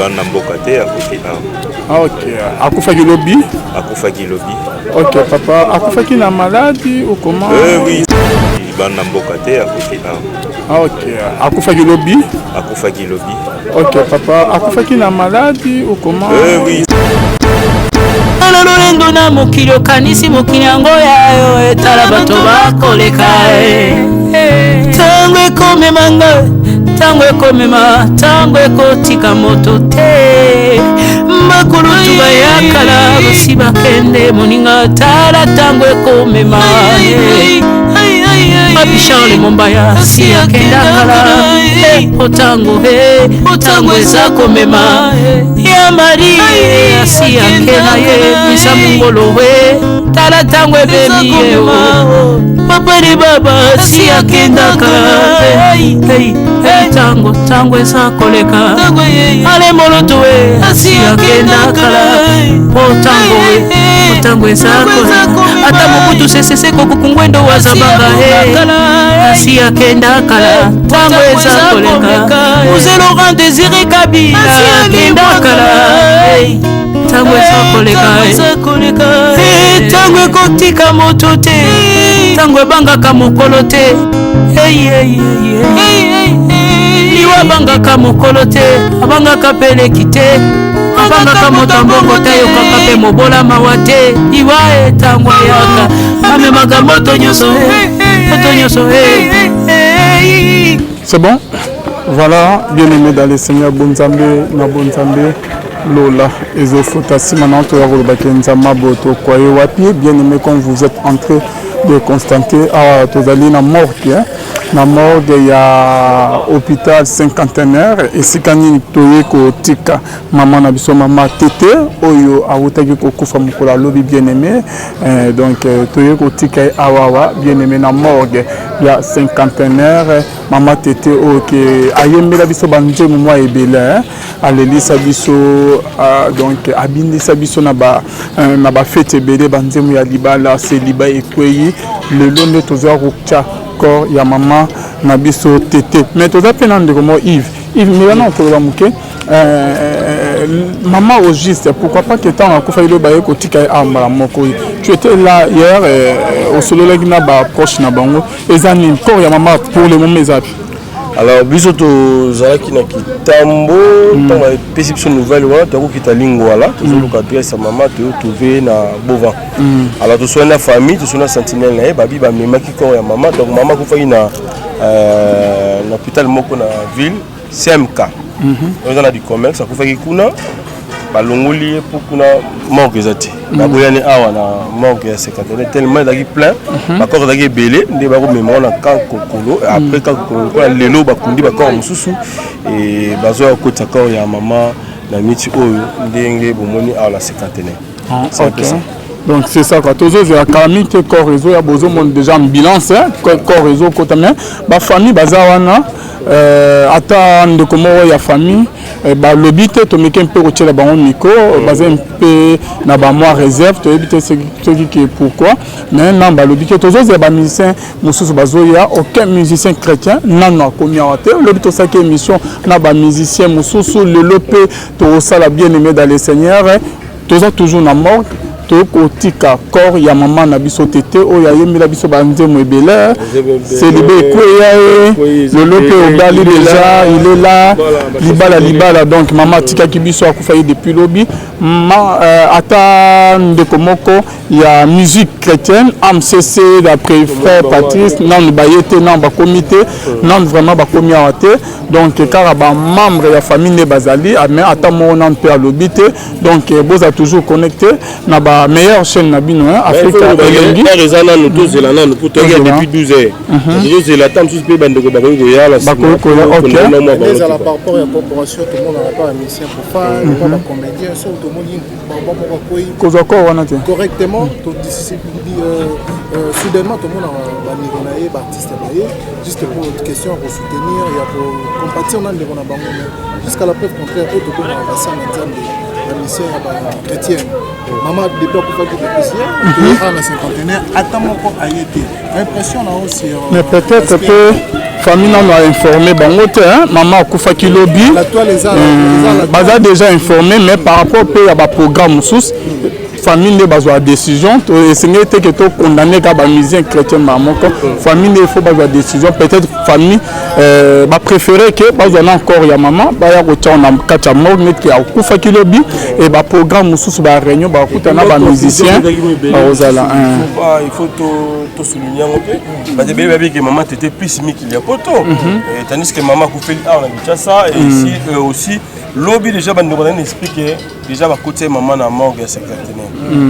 Libanda mboka te, akufi awa. Ah, ok, akufaki lobi. Akufaki lobi. Ok papa, akufaki na maladie ou comment? Oui, libanda mboka te, akufi awa. Ah, ok, akufaki lobi. Akufaki lobi. Ok papa, akufaki na maladie ou comment? Oui. Tala lolendo na mokili, okanisi mokili yango yayo, etala bato bakoleka e. Ntango ekomema nga, ntango ekomema, ntango ekotika moto te. Bakulutu bayakala basi bakende, moninga tala ntango ekomema e. Papi Charles Mombaya si akenda kala, po ntango ntango eza komema ya Marie asi akenda ye misa mongolo we, tala ntango ebemi ye o papa ni baba si akendaka. Ntango ntango eza koleka, ale moloto we asi akenda kala, po ntango we, po ntango eza koleka. Ata Mobutu Sese Seko Kuku Ngwendo wazabanga asi akenda kala, ntango eza koleka. Mzee Laurent Désiré Kabila akenda kala, ntango eza koleka. Ntango ekotika moto te, ntango ebangaka mokolo te, liwa abangaka mokolo te, abangaka mpe leki te, abangaka moto ya mbongo te, ayokaka mpe mobola mawa te. Liwa etango ayaka amemaka moto nyonso, moto nyonso. C'est bon. Voilà, bien-aimé dans le Seigneur, bonzambe na bonzambe lola ezofuta nsima na toya kolobaki Nzambe aboto kwaye wapi. Bien-aimé, comme vous êtes en train de constater, awa tozali na morgue, na morgue ya hôpital Cinquantenaire, esika nini toye kotika mama na biso, mama Tete, oyo awutaki kokufa mokolo alobi. Bien aimé, donc toye kotika ye awawa, bien aimé, na morgue ya Cinquantenaire. Mama Tete oyo ke ayembela biso banzembo mwa ebele, alelisa biso, donc abindisa biso na bafete ebele, banzembo ya libala seliba ekwei. Lelo nde tozwa kotia corps ya mama na biso Tete. Mais toza mpe na ndeko moko Yves. Yves, melana okoloba moke. Maman, au juste, pourquoi pas que ntango akufaki lobi, baye kotika ye awa mbala moko? Tu étais là hier, osololaki na baproche na bango, eza nini? Corps ya mama pour le moment eza? Alors biso tozalaki na Kitambo ntango epesi biso nouvelle wana. Toyakokita Lingwala, tozoluka adresse ya mama, toyotrouve na Bovan. Alors toswani na famille, toswani na sentinelle na ye, babi bamemaki corps ya mama. Donc mama akufaki na hôpital moko na ville, CMK, oyo eza na du commerce. Akufaki kuna, balongoli ye mpo kuna morgue eza te. Baboyani awa na morgue ya Cinquantenaire, tellement ezalaki plein, bacorps ezalaki ebele, nde bakomema ngo na camp Kokolo. Après camp Kokolo, lokola lelo bakundi bacorps mosusu, bazoya kokotisa corps ya mama na miti oyo ndenge bomoni awa na Cinquantenaire. Ok, donc c'est ça quoi. Tozozwa kala mingi te, corps ezoya. Bozomona déjà ambulance, corps ezokota, mais bafamille baza wana, ata ndeko moko ya famille balobi te. Tomeki mpe kotiela bango micro, baza mpe na bamwa réserve, toyebi te soki ke pourquoi, mais nan balobi ke tozozela bamusicien mosusu bazoya. Aucun musicien chrétien nano akomi awa te. Lobi tosalaki émission na bamusicien mosusu, lelo mpe tokosala. Bien aimé dans le Seigneur, toza toujours na morgue, tokotika corps ya mama na biso Tete, oyo ayembela biso banzembo ebele, selibe ekweya ye, lelo mpe obali déjà, il est là, libala libala. Donc mama atikaki biso, akufaki depuis lobi. Ata ndeko moko ya musique chrétienne, AMCC, d'après frère Patrice, nanu baye te, nanu bakomi te, nanu vraiment bakomi awa te. Donc kaka bamembre ya famille nde bazali, mais ata moko nanu mpe alobi te. Donc boza toujours connecté na bameilleure chaîne na bino, Afrika Elengi. Eza nanu, tozela nanu po toyaki depuis 12 heures, tozela ata mosusu mpe bandeko bakoki koya na Bakoki koya, ok. Ezala par rapport ya corporation, tomonaka pa bamusicien profane, pa bacomédien, soki tomoni bango moko akwei kozwa corps wana te correctement, soudainement tomonaka bandeko na ye, baartiste na ye, juste pour question ya kosoutenir, ya kocompatir na ndeko na bango. Mais jusqu'à la preuve contraire, oyo tobengaka basala Nzambe, bamusicien ya bachrétienne, mama depuis akufaki depuis hier, toye awa na Cinquantenaire, ata moko aye te. Impression na yo sur Mais peut-être mpe Famille nano a informé bango te, hein? Mama akufaki lobi. Baza déjà informé, mais par rapport mpe ya baprogramme mosusu, famille nde bazwa décision. Esengeli te ke tocondamner kaka bamusicien chrétien mbala moko. Famille nde il faut bazwa décision. Peut-être famille bapréféré ke bazwa na corps ya mama, baya kotia na kati ya morgue neti ke akufaki lobi, e baprogramme mosusu, baréunion bakuta na bamusicien bakozala. Il faut tosouligne yango mpe. Bato ebele bayebi ke mama Tete plus mikili ya poto, tandis que mama akufeli awa na Kinshasa. Et ici aussi, lobi déjà bandeko bazali na esprit ke déjà bakoti ye mama na morgue ya Cinquantenaire.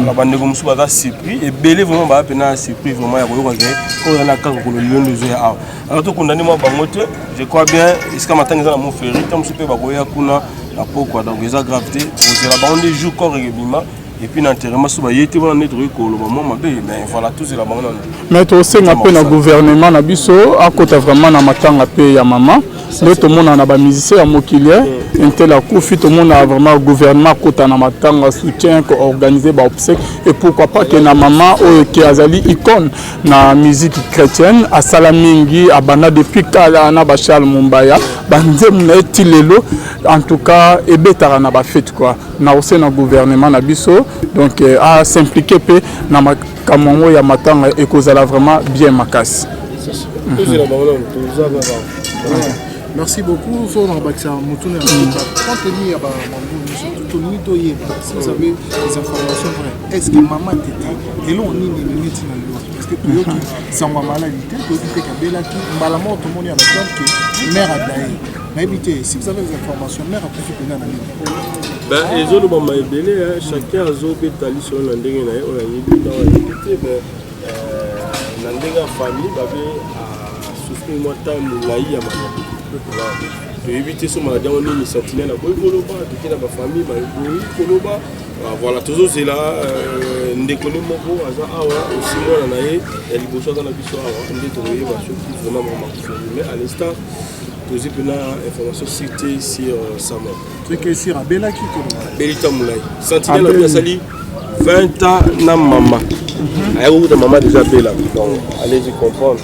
Alors bandeko mosusu baza surpris ebele, vraiment baza mpena surpris vraiment ya koyoka ke oyo na kaka kolo liondo ezoya awa. Alors tokondani mwa bango te. Je crois bien esika matanga eza na Mont-Fleury, ta mosusu mpe bakoya kuna na pokwa. Donc eza grave te, kozela bango nde jour corps ekebima et puis na enterrement so baye te wana nde tokoki koloba mwa mabe. Mais voilà, tozela bango nano. Mais tosenga mpe na gouvernement na biso akota vraiment na matanga mpe ya mama. Nde tomona na bamusicien ya mokili, un tel akufi, tomona vraiment gouvernement akota na matanga, soutien, koorganiser baobsèques, et pourquoi pas ke na mama oyo ke azali icône na musique chrétienne, asala mingi, abanda depuis kala na bacharles Mombaya, banzembo na ye ti lelo en tout cas ebetaka na bafete quoi. Na ose na gouvernement na biso donc as'impliquer mpe na makambo yango ya matanga, ekozala vraiment bien makasi. Tozela bango nano, toza kaka. Merci beaucoup. So na bakisa motuna ya suka, compte tenu ya bamambo nyonso, tolingi toyeba si vous avez des informations vraies: est ce que mama Tete, eloko nini ememi ntina liwa? Parce que toyoki sango ya maladi te, toyoki te kabelaki mbala moko, tomoni ya batombe ke mare adaye. Nayebi te si vous avez des informations, mare akufi mpenza na nini? Ben, ezolobama ebele, chacun azobeta lisolo na ndenge na ye oyo ayebi na oyo ayebi te. Mais na ndenge ya famille, babe asouffrir mwa temps molai ya maladi. Toyebi te so maladi yango nini. Sentinelle akoki koloba, toke na bafamille bakoki koloba. Voilà, tozozela ndeko nde moko aza awa aussi, mwana na ye ya liboso aza na biso awa, nde tokoyeba soki vraiment mama akufeli. Mais à l'instant tozwi mpena information sur te sur sa mort. Soki sir abelaki? Abeli ta molai. Sentinelle abi asali 20 ans na mama, aya kokuta mama déjà abelaka. Donc allez-y comprendre,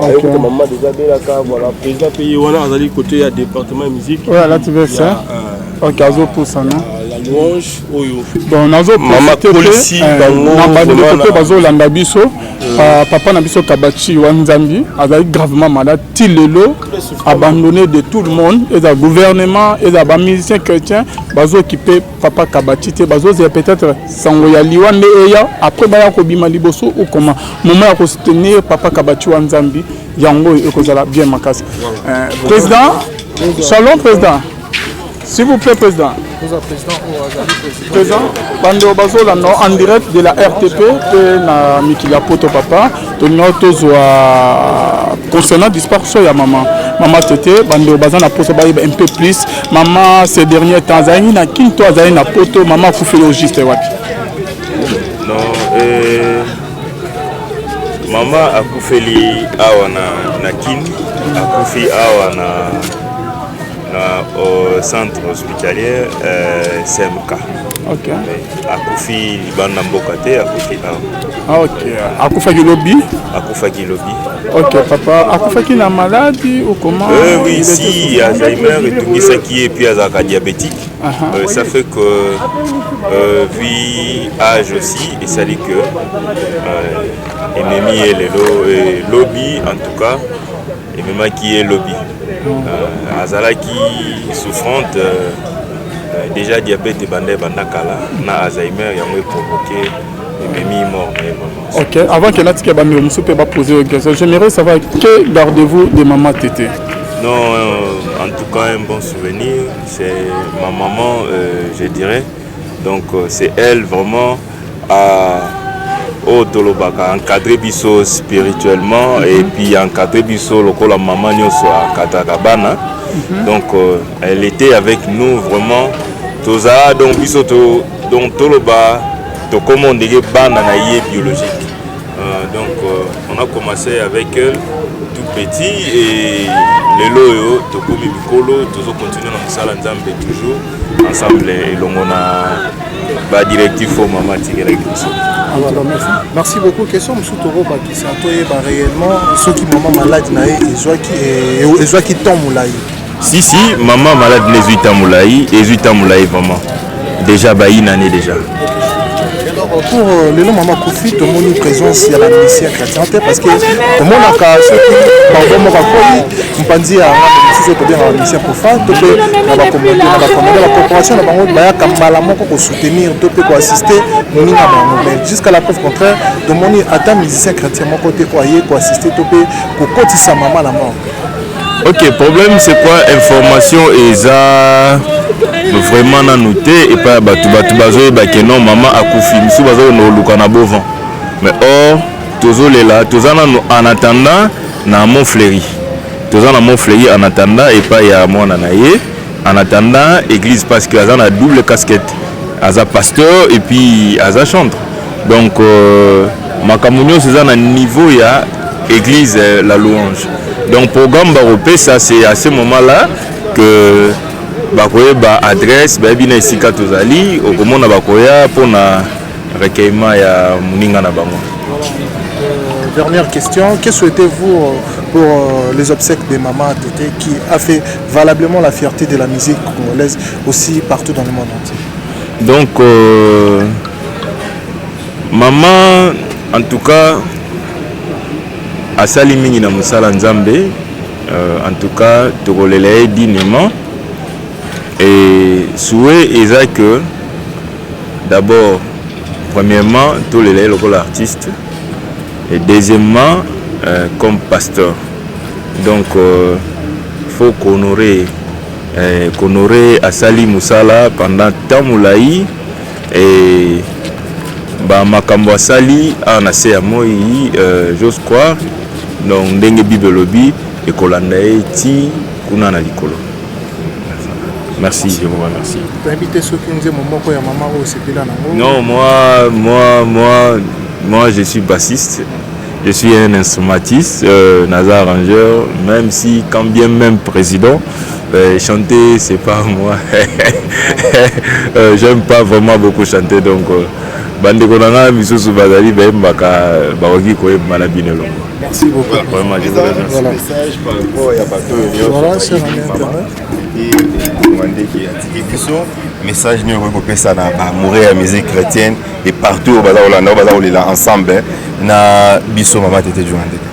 aya kokuta mama déjà abelaka. Voilà, président mpe ye wana azali côté ya département ya musique. Oyo alati veste, ok, azopusana. La louange oyo. Bon, nazoprofite mpe na bandeko mpe bazolanda biso. Papa na biso Kabachi wa Nzambi azali gravement malade ti lelo, abandonné de tout le monde. Eza gouvernement, eza bamusicien chrétien, bazokipe papa Kabachi te. Bazozela peut-être sango ya liwa nde eya, après baya kobima liboso ou comment. Moment ya kosoutenir papa Kabachi wa Nzambi, yango oyo ekozala bien makasi. Président, shalom président, s'il vous plaît président. Président, bandeko bazolanda en direct de la RTP mpe na mikili ya poto. Papa, tolinga tozwa concernant disparition ya mama Tete. Bandeko baza na poso bayeba un peu plus. Mama ces derniers temps azalaki na Kini to azali na poto? Mama akufeli au juste wapi? Non, mama akufeli awa na Kini, akufi awa na au centre hospitalier CMK. Akufi libanda mboka te, akufi awa. Ok, akufaki lobi? Akufaki lobi. Ok, papa, akufaki na maladie ou comment? Oui, si Alzheimer etungisaki ye, puis azalaka diabétique. Ça fait que vu âge aussi, esali que ememi ye lelo, lobi en tout cas, ememaki ye lobi. Azalaki souffrante déjà, diabète ebanda kala na Alzheimer, yango eprovoqué, ememi mort na ye mama. Ok, avant que natika bandeko mosusu mpe baposer yo question, j'aimerais savoir, que gardez-vous de maman Tete? Non, en tout cas un bon souvenir. C'est ma maman, je dirais. Donc c'est elle vraiment à oyo tolobaka encadré biso spirituellement et puis encadré biso lokola mama nyonso encadraka bana. Donc elle était avec nous vraiment, tozala donc biso to, donc toloba tokoma ndenge bana na ye biologique. Donc on a commencé avec elle tout petit et Lelo oyo tokomi mikolo, tozo continuer na mosala Nzambe toujours ensemble elongo na ba directive oyo mama atikelaki biso. Merci. Merci beaucoup. Question mosusu tokobakisa toyeba réellement soki mama malade na ye ezwaki ezwaki temps molai. Si si, mama malade na ezwi temps molai, ezwi temps molai vraiment. Déjà ba une année déjà. Alors pour lelo mama Kofi tomoni présence ya ba musicien chrétien te parce que tomonaka soki bango moko akoyi mopanzi ya ngambo mosusu oyo tobengaka musicien profane to mpe na bacomédien na bacomédien bacorporation na bango bayaka mbala moko kosoutenir to mpe koassiste moninga bango, mais jusqu'à la preuve contraire tomoni ata musicien chrétien moko te oyo aye koassiste to mpe kokotisa mama na mort. Ok, problème c'est quoi? Information eza vraiment nanu te epai ya bato. Bato bazoyeba ke non, mama akufi, mosusu bazokende koluka na Bovan, mais or tozolela, toza nanu en attendant na Mont Fleury, toza na Mont Fleury en attendant epai ya mwana na ye, en attendant église, parce que aza na double casquette, aza pasteur et puis aza chantre. Donc makambo nyonso eza na niveau ya église La Louange. Donc programme bakopesa, c'est à ce moment là que bakoyeba adresse, bayebi na esika tozali, okomona bakoya mpona recueillement ya moninga na bango. Dernière question, que souhaitez-vous pour les obsèques de Maman Tété qui a fait valablement la fierté de la musique congolaise aussi partout dans le monde entier? Donc, maman, en tout cas, asali mingi na mosala Nzambe, en tout cas, tokolela ye dignement. Et souhait eza que d'abord, premièrement, tolela ye lokola artiste et deuxièmement comme pasteur. Donc faut qu'honorer qu'honorer asali mosala pendant temps molai et bamakambo asali awa na se ya moi, j'ose croire donc ndenge Bible elobi, ekolanda ye ti kuna na likolo. Merci, je vous remercie. Toyebi te soki nzembo moko ya mama oyo osepela nango. Non, moi, moi, moi, moi, je suis bassiste. Je suis un instrumentiste, naza arrangeur, même si, quand bien même président, chanter, c'est pas moi. J'aime pas vraiment beaucoup chanter, donc, bandeko na nga misusu bazali bayembaka, bakoki koyemba na bino elongo. Merci beaucoup. Vraiment, je vous remercie. Voilà. Message par rapport ya bato oyo nyonso. Voilà, cher ami internaute. Ndenge atiki biso, message nini okoki kopesa na baamoureux ya musique chrétienne et partout oyo baza kolanda, oyo baza kolela ensemble na biso mama Tete Djunga Ndeke?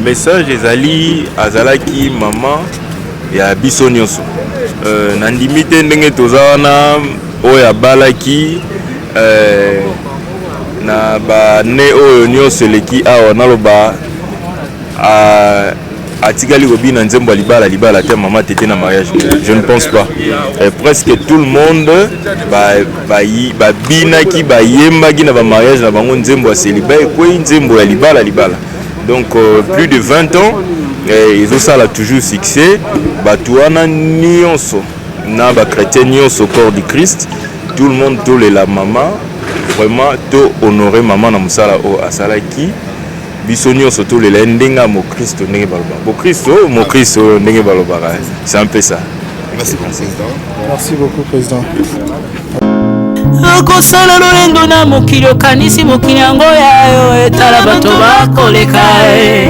Message ezali, azalaki mama ya biso nyonso. Nandimi te ndenge toza wana oyo abalaki na bane oyo nyonso eleki awa, naloba atikali kobina nzembo ya libala libala te mama Tete na mariage, je ne pense pas. Presque tout le monde babinaki, bayembaki na bamariage na bango nzembo ya célibat ekwei, nzembo ya libala libala. Donc plus de 20 ans ezosala toujours succès. Bato wana nyonso na bachrétien nyonso, corps du Christ, tout le monde tolela mama, vraiment to honorer mama na mosala oyo asalaki. Biso nyonso tolela ye ndenge ya mokristo, ndenge balobaka bokristo, mokristo ndenge balobaka, c'est un peu ça. Merci beaucoup, président. Merci beaucoup, président. Okosala lolendo na mokili, okanisi mokili yango yayo, etala bato bakoleka e.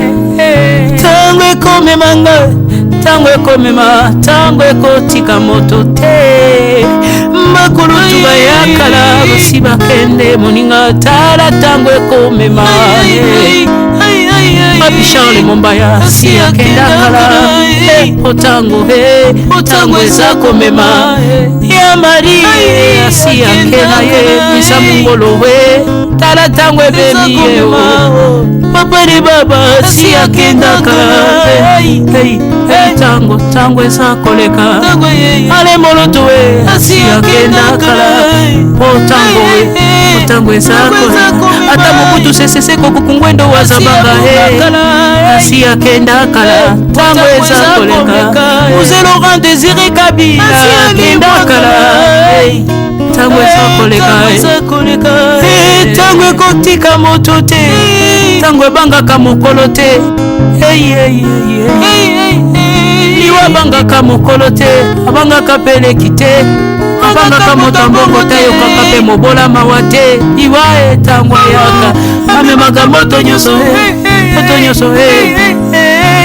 Ntango ekomema nga, ntango ekomema, ntango ekotika moto te. Bakulutu bayakala basi bakende, moninga tala ntango ekomema. Papi Charles Mombaya si akenda kala, po ntango, ntango eza komema. Ya Marie asi akenda ye misa mongolo we, tala ntango ebemi ye. Papa de baba si akendaka, ntango, ntango eza koleka. Ale moloto we asi akenda kala, po ntango we, ntango eza koleka. Ata Mobutu Sese Seko Kuku Ngwendo wazabanga asi akenda kala, ntango eza koleka. Mzee Laurent Désiré Kabila akenda kala, ntango eza koleka. Ntango ekotika moto te, ntango ebangaka mokolo te. Abangaka mokolo te, abangaka mpe leki te, abangaka moto ya mbongo te, ayokaka mpe mobola mawa te. Liwa etango ayaka, amemaka moto nyonso, eh, moto nyonso, eh.